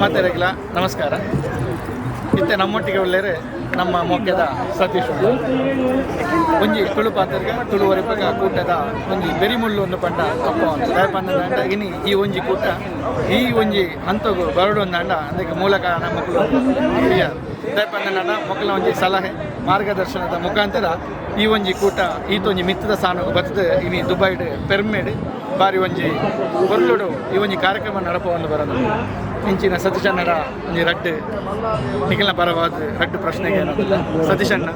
ಮಾತೆರೆಗ್ಲ ನಮಸ್ಕಾರ. ಇತ್ತೆ ನಮ್ಮೊಟ್ಟಿಗೆ ಉಳ್ಳೇರು ನಮ್ಮ ಮೊಕ್ಕೆದ ಸತೀಶ್ ಉಳ್ಳ. ಒಂಜಿ ತುಳು ಪಾತೆರ್ಗ ತುಳು ಒರಿಪಗ ಕೂಟದ ಒಂಜಿ ಬೆರಿಮುಳ್ಳು ಒಂದು ಪಂಡ ತಪ್ಪ ದಾಯೆ ಇನಿ ಈ ಒಂಜಿ ಕೂಟ ಈ ಒಂಜಿ ಹಂತಗು ಬರಡು ಒಂದಾಂಡ ಅದಕ್ಕೆ ಮೂಲ ಕಾರಣ ಮಕ್ಕಳು ಹಿರಿಯ. ದಾಯೆ ಪಂಡ ಮಕ್ಕಳ ಒಂಜಿ ಸಲಹೆ ಮಾರ್ಗದರ್ಶನದ ಮುಖಾಂತರ ಈ ಒಂಜಿ ಕೂಟ ಈತೊಂಜಿ ಮಿತ್ತದ ಸ್ಥಾನಕ್ಕೆ ಬರ್ತದೆ. ಇನಿ ದುಬೈಡ್ ಪೆರ್ಮೆಡ್ ಬಾರಿ ಒಂಜಿ ಕೊರ್ಲುಡು ಈ ಒಂಜಿ ಕಾರ್ಯಕ್ರಮ ನಡಪವನ್ನು ಬರೋದು. ಇಂಚಿನ ಸತೀಶಣ್ಣರ ಒಂಜಿ ರಡ್ಡು ನಿಖಿಲ್ನ ಪರವಾದ ರಡ್ಡು ಪ್ರಶ್ನೆಗೆ ಏನಂತಿಲ್ಲ. ಸತೀಶಣ್ಣ,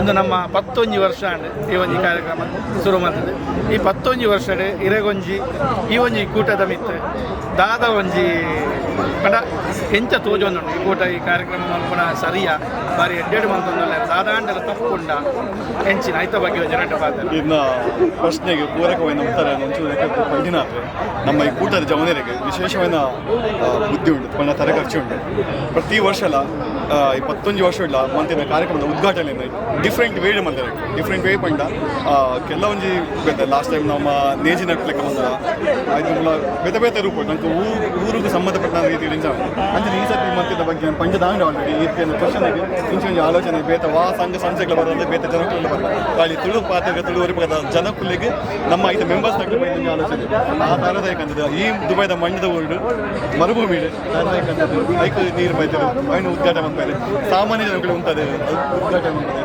ಇಂದು ನಮ್ಮ 11 ವರ್ಷ ಆಂಡ್ ಈ ಒಂಜಿ ಕಾರ್ಯಕ್ರಮ ಶುರು ಮಾಡ್ತದೆ. ಈ 11 ವರ್ಷಡ್ ಇರೆಗೊಂಜಿ ಈ ಒಂಜಿ ಕೂಟದ ಮಿತ್ತು ದಾದ ಒಂಜಿ ಪಂಡ ಎಂಚ ತೋಜೊಂದುಂಡು? ಈ ಕೂಟ ಈ ಕಾರ್ಯಕ್ರಮ ಮಲ್ಪುನ ಸರಿಯ ಬಾರಿ ಎಡ್ಡೆಡ್ ಮಲ್ತೊಂದುಲ್ಲ, ದಾದಾಂಡಲ ತಪ್ಪುಂಡ, ಎಂಚಿನ ಐತ ಬಗ್ಗೆ ಒಂಜಿ ರಡ್ಡು ಪಾತೆರ. ಇನ್ನ ಪ್ರಶ್ನೆಗೆ ಪೂರಕವಾದ ಉತ್ತರ ಒಂಚೂರು ಪಂಡಿನಾಥ್. ನಮ್ಮ ಈ ಕೂಟದ ಜವನರಿಗೆ ವಿಶೇಷವಾದ ಬುದ್ಧಿ ಉಂಟು ಪಂಡ ತಲೆ ಖರ್ಚು ಉಂಟು. ಪ್ರತಿ ವರ್ಷಲ ಈ 11 ವರ್ಷ ಇಲ್ಲ ಮಂತಿನ ಕಾರ್ಯಕ್ರಮದ ಉದ್ಘಾಟನೆ ಡಿಫ್ರೆಂಟ್ ವೇ ಮಂತಾರೆ. ಡಿಫ್ರೆಂಟ್ ವೇ ಪಂಡ ಕೆಲವೊಂಜಿ ಬೇತೆ ಲಾಸ್ಟ್ ಟೈಮ್ ನಮ್ಮ ನೇಜಿ ನಟ್ಲೆಕ್ಕ ಬಂದ ಐದು ಬೇತೆ ಬೇತೆ ರೂಪ ನಂಗೆ ಊರಿಗೆ ಸಂಬಂಧಪಟ್ಟ ರೀತಿಯಲ್ಲಿ ಅಂಚನೆ ಈ ಸರ್ತಿ ಮಂತಿದ ಬಗ್ಗೆ ಪಂಚದಾಂಡ ಆಲ್ರೆಡಿ ಈ ರೀತಿಯ ಕ್ವಶನ್ ಇದೆ. ಇಂಚ ಒಂಜಿ ಆಲೋಚನೆ ಬೇತೆ ವಾ ಸಂಘ ಸಂಸ್ಥೆಗಳ ಬರೋದ್ರೆ ಬೇತೆ ಜನಕುಲೆಲ್ಲ ಬರಲ್ಲ. ಖಾಲಿ ತುಳು ಪಾತೆರ್ಗ ತುಳು ಒರಿಪದ ಜನಕುಲೆಗೆ ನಮ್ಮ ಐದು ಮೆಂಬರ್ಸ್ ನಗಲಿ ಒಂಜಿ ಆಲೋಚನೆ ಆ ತಾರದಾಯಕಂತದ್ದು. ಈ ದುಬೈದ ಮಂಡದ ಊರು ಮರುಭೂಮಿ ತಾರದಾಯಕಂತದ್ದು. ಐಕು ನೀರು ಬೈತದೆ, ಐನು ಉದ್ಘಾಟನೆ ಮಾಡ್ತಾರೆ. ಸಾಮಾನ್ಯ ಜನಗಳು ಉಂಟದೆ ಉದ್ಘಾಟನೆ ಮಾಡ್ತಾರೆ.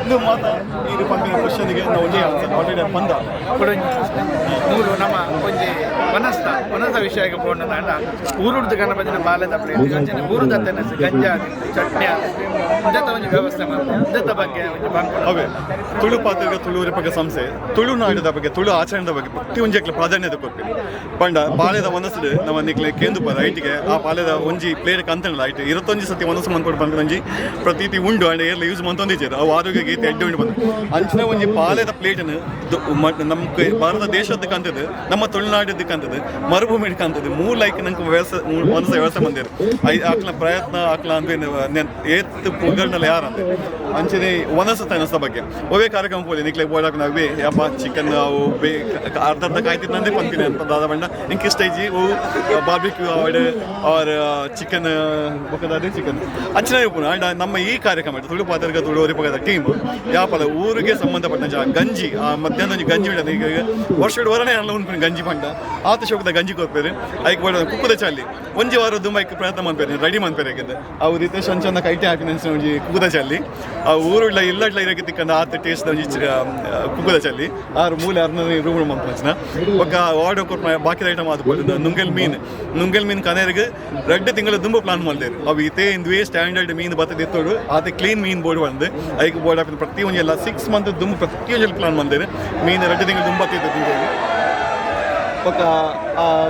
ಇದು ಮಾತಾ ಈ ಪಂಪಿನ ಕ್ವಶನ್ಗೆ ನಾವು ಒಂಜೇ ಆನ್ಸರ್ ಆಲ್ರೆಡಿ ಬಂದ. ಕೊಡೊಂಜಿ ಪ್ರಶ್ನೆ. ಮೂಲು ನಮ್ಮ ಒಂಜಿ ವನಸ್ತ ವನಸ್ತ ವಿಷಯಕ್ಕೆ ಪೋಂಡ ಊರುಡ್ದು ಗಣಪತಿನ ಬಾಲೆದ ಪ್ಲೇಟ್ ಅಂಚನೆ ಊರುದ ತೆನಸು ಗಂಜಿ ಆದಿತ್ತು, ಚಟ್ನಿ ಆದಿತ್ತು, ಇಂದೆತ ಒಂಜಿ ವ್ಯವಸ್ಥೆ ಮಾಡ್ತಾರೆ. ಇಂದೆತ ಬಗ್ಗೆ ಒಂಜಿ ಪನ್ಪುನ. ಅವೇ ತುಳು ಪಾತ್ರೆಗೆ ತುಳು ಬಗ್ಗೆ ಸಂಸ್ಥೆ ತುಳುನಾಡಿದ ಬಗ್ಗೆ, ತುಳು ಆಚರಣೆದ ಬಗ್ಗೆ ಪ್ರತಿ ಒಂಜಿ ಪ್ರಾಧಾನ್ಯತೆ ಕೊರ್ಪಿನಿ. ಪಂಡ ಪಾಲೆದ ವನಸ್ಡು ನಮ್ಮ ನಿಕ್ಲೆ ಕೇಂದು ರೈಟಿಗೆ ಆ ಪಾಲೆದ ಒಂಜಿ ಪ್ಲೇಟ್ ಕಂತನಲ್ಲ ಐಟ್ 21 ಸತಿ ವನಸು ಮಂತ್ಕೊಡು ಪನ್ಪಿನ ಒಂಜಿ ಪ್ರತೀತಿ ಉಂಡು. ಅಂಡ್ ಏರ್ಲ ಯೂಸ್ ಮಂತೊಂದಿಜ್ಜೆರ್. ಅವು ಆರೋಗ್ಯ ಗೀತೆ ಎಡ್ಡೆ ಉಂಡು ಬಂದು ಅಂಚಿನ ಒಂಜಿ ಪಾಲೆದ ಪ್ಲೇಟ್ನು ನಮ್ಮ ಭಾರತ ದೇಶದ ಕಂತದ್ದು, ನಮ್ಮ ತುಳುನಾಡಿದ ಕಂತದ್ದು, ಮರುಭೂಮಿ ಕಂತದ್ದು ಮೂಲ ಐಕ್ ನಂಗೆ ವ್ಯವಸ್ಥೆ ಮನಸ್ಸು ವ್ಯವಸ್ಥೆ ಬಂದಿರು. I ಆಕ್ಲ ಪ್ರಯತ್ನ ಆಕ್ಲ ಅಂದ್ರೆ ಏತ್ ಪುಗರ್ನಲ್ಲ ಯಾರಂತೆ. ಅಂಚನೆ ವನಸು ತನಸ ಬಗ್ಗೆ ಒವೇ ಕಾರ್ಯಕ್ರಮ ಪೋಲಿ ನಿಕ್ಲೆ ಬೋಡಾಕ್ ನಾವೇ ಯಪ್ಪ ಚಿಕನ್ ಅವು ಬೇ ಅರ್ಧ ಅರ್ಧ ಕಾಯ್ತಿದ್ದಂದೆ ಪಂಪಿನ ಅಂತ ದಾದ ಬಣ್ಣ ಇಂಕ್ ಇಷ್ಟ ಇಜ್ಜಿ. ಅವು ಬಾರ್ಬಿಕ್ಯೂ ಆವಡ್ ಆರ್ ಚಿಕನ್ ಬೊಕ್ಕದಾದೆ ಚಿಕನ್ ಅಂಚನೆ ಉಪ್ಪುನು. ಅಂಡ ನಮ್ಮ ಈ ಕಾರ್ಯಕ್ರಮ ತುಳು ಪಾತೆರ್ಗ ತುಳು ಒರಿಪಗದ ಟೀಮ್ ಯಾಪಲ ಊರಿಗೆ ಸಂಬಂಧಪಟ್ಟ ಗಂಜಿ, ಆ ಮಧ್ಯಾಹ್ನ ಒಂಜಿ ಗಂಜಿ ಉಂಟು. ಈಗ ವರ್ಷಡ್ ವರನೇ ಅಲ್ಲ ಉನ್ಪಿನ ಗಂಜಿ ಪಂಡ ಆತ ಶೋಕದ ಗಂಜಿ ಕೊರ್ಪೇರು. ಐಕ್ ಬೋಡ ಕುಕ್ಕುದ ಚಾಲಿ ಒಂಜಿ ವಾರ ದುಂಬ ಐಕ್ ಪ್ರಯತ್ನ ಮನ್ಪೇರು, ರೆಡಿ ಮನ್ಪೇರು. ಯಾಕಂದ್ರೆ ಅವು ರೀತಿ ಚಂದ ಕೈಟೆ ಹಾಕಿನ ಒಂಜಿ ಕುಕ್ಕುದ ಚಾಲಿ ಆ ಊರುಡ್ಲ ಇಲ್ಲಡ್ಲ ಇರಕ್ಕೆ ತಿಕ್ಕಂದ ಆತ ಟೇಸ್ಟ್ ಒಂಜಿ ಕುಕ್ಕುದ ಚಾಲಿ ಆರು ಮೂಲೆ ಅರ್ನ ರೂಮ್ ಮನ್ಪಂಚಿನ. ಬೊಕ್ಕ ಆರ್ಡರ್ ಕೊರ್ಪ ಬಾಕಿ ಐಟಮ್ ಅದು ನುಂಗೆಲ್ ಮೀನ್. ನುಂಗೆಲ್ ಮೀನ್ ಕನೇರಿಗೆ 2 ತಿಂಗಳ ದುಂಬ ಪ್ಲಾನ್ ಮಲ್ದೇರು. ಅವು ಇತೇ ಇಂದುವೇ ಸ್ಟ್ಯಾಂಡರ್ಡ್ ಮೀನ್ ಬತ್ತದ ಎತ್ತೋಡು ಆತ ಕ್ಲೀನ್ ಮೀನ್ ಬೋರ್ಡ್ ಬಂದು ಐಕ್ ಬೋರ್ಡ್ ಹಾಕಿದ ಪ್ರತಿ ಒಂಜಿ ಎಲ್ಲ 6 ಮಂತ್ ದುಂಬು ಪ್ರತಿ ಒಂಜಿ ಪ್ಲಾನ್ ಬಂದೇರು. ಮೀನು 2 ತಿಂಗಳು ದುಂಬ ಬತ್ತಿತ್ತು. ಬೊಕ್ಕ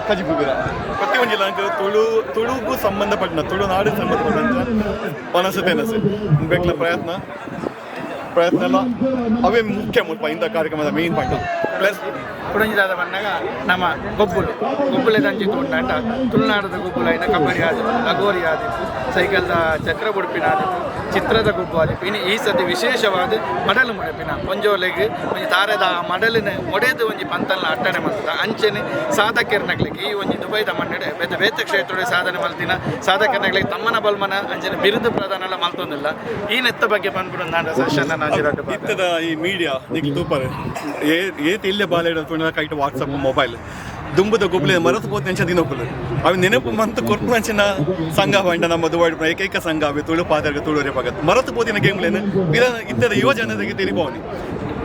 ಕಜಿಪು ಬಿರ ಪ್ರತಿ ಒಂಜಿ ಲಂಕ ತುಳು ತುಳುಗೂ ಸಂಬಂಧಪಟ್ಟ, ತುಳುನಾಡಿಗೆ ಸಂಬಂಧಪಟ್ಟಂತ ವನಸು ತೆನಸು ಬೇಕಲ ಪ್ರಯತ್ನ ಪ್ರಯತ್ನ ಎಲ್ಲ ಅವೇ ಮುಖ್ಯ ಮುಲ್ಪ ಇಂಥ ಕಾರ್ಯಕ್ರಮದ ಮೇನ್ ಪಾಯಿಂಟ್ ಪ್ಲಸ್. ಕುಡಂಜಿದಾದ ಬಂದಾಗ ನಮ್ಮ ಗೊಬ್ಬುಲು ಗೊಬ್ಬುಲೆ ದಂಚಿ ತೂಂಡಾಂಡ ತುಳುನಾಡದ ಗೊಬ್ಬುಲು ಐನ ಕಬಡ್ಡಿ ಆದಿತ್ತು, ಲಗೋರಿ ಆದಿತ್ತು, ಸೈಕಲ್ದ ಚಕ್ರ ಬುಡ್ಪಿನ ಆದಿತ್ತು, ಚಿತ್ರದ ಗೊಬ್ಬು ಆದಿತ್ತು. ಇನ್ನು ಈ ಸತಿ ವಿಶೇಷವಾದ ಮಡಲು ಮುಡೆಪಿನ ಪೊಂಜೋಲೆಗ್ ಒಂಜಿ ತಾರೆದ ಆ ಮಡಲಿನ ಮೊಡೆದು ಒಂಜಿ ಪಂತಲ್ನ ಅಟ್ಟಣೆ ಮಲ್ತದ. ಅಂಚನೆ ಸಾಧಕೆರ್ನಕ್ಲೆಗ್ ಈ ಒಂಜಿ ದುಬೈದ ಮಣ್ಣೆಡೆ ಬೇತೆ ಬೇತೆ ಕ್ಷೇತ್ರದ ಸಾಧನೆ ಮಲ್ತಿನ ಸಾಧಕರ್ನಕ್ಲೆಗ್ ತಮ್ಮನ ಬಲ್ಮನ ಅಂಚನೆ ಬಿರುದು ಪ್ರದಾನ ಎಲ್ಲ ಮಲ್ತೊಂದಿಲ್ಲ. ಈ ನೆತ್ತ ಬಗ್ಗೆ ಪನ್ಪುಡು ನಾಂಡ ಸಶನ್ನ ನಾಂಜಿರಡ್ಡು. ಇತ್ತದ ಈ ಮೀಡಿಯಾ ನಿಕ್ಲು ತೂಪರ್ ಏತ್ ಇಲ್ಲೇ ಬಾಲೆ ಕೈಟ್ ವಾಟ್ಸಪ್ ಮೊಬೈಲ್ ದುಂಬುದ ಗೊಬ್ಬಲೆ ಮರತು ಪೋತ್ ನೆಂಚ ದಿನೊಕ್ಕುಲು ಅవి ನೆನಪು ಮಂತ್ ಕೊರ್ಪುನಂಚಿನ ಸಂಘ ಪಂಡ ನಮ್ಮ ದುಬೈ ಏಕೈಕ ಸಂಘ ಅವೆ ತುಳು ಪಾತೆರ್ಗ ತುಳು ಪಗತ್. ಮರತು ಪೋತಿನ ಗೇಮ್ಲೇನು ಇದ ಇತ್ತದ ಯುವ ಜನತೆಗೆ ತೆರಿಪವನಿ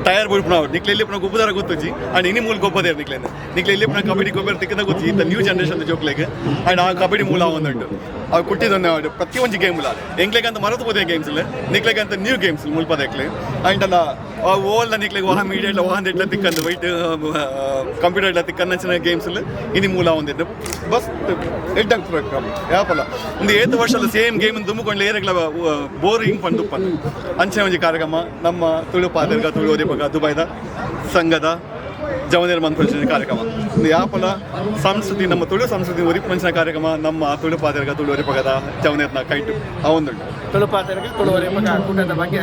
ಟೈರ್ ಬುಡ್ಪುನ ನಿಕ್ಲೆ ಇಲ್ಲಿ ಪುನ ಗೊಬ್ಬದಾರ ಗೊತ್ತುಜಿ. ಅಂಡ್ ಇನಿ ಮೂಲ ಗೊಬ್ಬದೇರ್ ನಿಕ್ಲೇನು ನಿಕ್ಲೆ ಇಲ್ಲಿ ಪುನ ಕಬಡ್ಡಿ ಗೊಬ್ಬರ ತಿಕ್ಕದ ಗೊತ್ತಿ ಇತ್ತ ನ್ಯೂ ಜನರೇಷನ್ ಜೋಕ್ಲೆಗ್. ಅಂಡ್ ಆ ಕಬಡ್ಡಿ ಮೂಲ ಒಂದುಂಟು ಅವು ಕುಟ್ಟಿದೊಂದು ಪ್ರತಿ ಒಂಜಿ ಗೇಮ್ ಉಲ್ಲ. ಎಂಕ್ಲೆಗಂತ ಮರತು ಪೋತಿನ ಗೇಮ್ಸ್ ಇಲ್ಲ, ನಿಕ್ಲೆಗಂತ ನ್ಯೂ ಗೇಮ್ಸ್ ಮುಲ್ಪದಕ್ಲೆ. ಅಂಡ್ ಅಲ್ಲ ಓಲ್ಲ ನಿಕ್ಲೆಗ್ ವಾಹ ಮೀಡಿಯಾ ಇಟ್ಲ ವಾಹನ ಇಟ್ಲ ತಿಕ್ಕಂದು ವೈಟ್ ಕಂಪ್ಯೂಟರ್ ಇಟ್ಲ ತಿಕ್ಕಂಚಿನ ಗೇಮ್ಸ್ ಇನಿ ಮೂಲ ಒಂದಿದ್ದು ಬಸ್ ಎಡ್ಡಂಗ್ ಪ್ರೋಗ್ರಾಮ್ ಯಾಪಲ್ಲ ಒಂದು ಏತು ವರ್ಷದ ಸೇಮ್ ಗೇಮ್ ದುಮ್ಮುಕೊಂಡು ಏರೆಗ್ಲ ಬೋರಿಂಗ್ ಪಂದುಪ್ಪಂದು. ಅಂಚಿನ ಒಂಜಿ ಕಾರ್ಯಕ್ರಮ ನಮ್ಮ ತುಳು ಪಾತೆರ್ಗ ತುಳು ಒರಿಪಗ ದುಬೈದ ಸಂಘದ ಜವನೇರ್ ಮನ್ಪಂಚಿನ ಕಾರ್ಯಕ್ರಮ. ಒಂದು ಯಾಪಲ ಸಂಸ್ಕೃತಿ, ನಮ್ಮ ತುಳು ಸಂಸ್ಕೃತಿ ಒರಿಪಂಚಿನ ಕಾರ್ಯಕ್ರಮ ನಮ್ಮ ತುಳು ಪಾತೆರ್ಗ ತುಳು ಒರಿಪಗದ ಜವನೇರ್ನ ಕೈಟು ಆ ಒಂದುಂಟು. ತುಳುಪಾತೆರ್ಗ ತುಳುವರಿಪಗ ಕೂಟದ ಬಗ್ಗೆ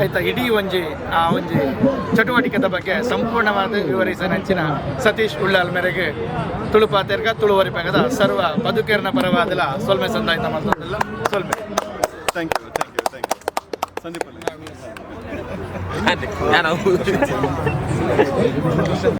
ಆಯ್ತಾ ಇಡೀ ಒಂಜಿ ಆ ಒಂಜಿ ಚಟುವಟಿಕೆದ ಬಗ್ಗೆ ಸಂಪೂರ್ಣವಾದ ವಿವರಿಸಿದ ಸತೀಶ್ ಉಳ್ಳಾಲ್ ಮೇರೆಗೆ ತುಳುಪಾತೆರ್ಗ ತುಳುವರಿಪಗದ ಸರ್ವ ಬದುಕೇರ್ನ ಪರವಾದಲ ಸೊಲ್ಮೆ ಸಂದಾಯ್ತ ಮಾಡ್ತದಲ್ಲ ಸೊಲ್ಮೆ. Thank you, thank you, thank you, Sandeep. ನಾನು